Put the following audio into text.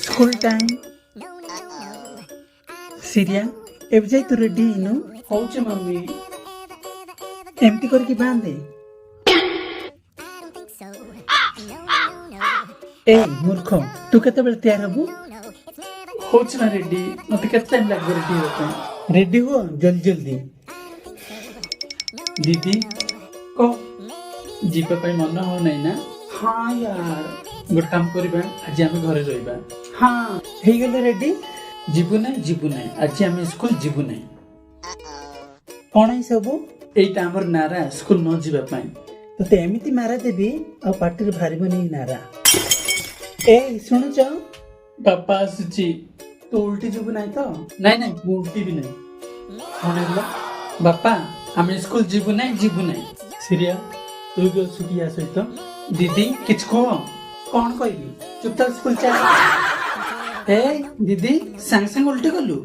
School time. Syria, ଏବେ ଯାଇ ତୁ ରେଡି ହେଇନୁ? ହଉଛି ମମି। ଏମିତି କରିକି ବାନ୍ଧେ। ଏଇ ମୂର୍ଖ, ତୁ କେତେବେଳେ ତିଆରି ହବୁ? ହଉଛି ନା ରେଡି। ମତେ କେତେ ଟାଇମ୍ ଲାଗିବ ରେଡି ହେବା ପାଇଁ? ରେଡି ହୁଅ ଜଲ୍ଦି ଜଲ୍ଦି। ଦିଦି, କହ। ଯିବା ପାଇଁ ମନ ହଉନାହିଁ ନା? ହଁ ୟାର। ଗୋଟେ କାମ କରିବା, ଆଜି ଆମେ ଘରେ ରହିବା। ହଁ, ହେଇଗଲେ ରେଡି। ଯିବୁ ନାହିଁ, ଯିବୁ ନାହିଁ, ଆଜି ଆମେ ସ୍କୁଲ ଯିବୁ ନାହିଁ। କଣ ଏଇ ସବୁ? ଏଇଟା ଆମର ନାରା, ସ୍କୁଲ ନ ଯିବା ପାଇଁ। ତତେ ଏମିତି ମାରା ଦେବି, ଆଉ ପାଟିରେ ବାହାରିବନି ଏଇ ନାରା। ଏଇ ଶୁଣୁଛ? ବାପା ଆସୁଛି। ତୁ ଉଲ୍ଟି ଯିବୁ ନାହିଁ ତ? ନାଇଁ ନାଇଁ, ମୁଁ ଉଠିବି ନାହିଁ। କଣ ହେଲା? ବାପା, ଆମେ ସ୍କୁଲ ଯିବୁ ନାହିଁ, ଯିବୁ ନାହିଁ। ସିରିଆ, ତୁ ବି ଅଛୁ କି ୟା ସହିତ? ଦିଦି, କିଛି କୁହ। କଣ କହିବି? ଚୁପଚାପ ସ୍କୁଲ ଚାଲ। ଏ ଦିଦି, ସାଙ୍ଗେ ସାଙ୍ଗେ ଉଲ୍ଟି ଗଲୁ।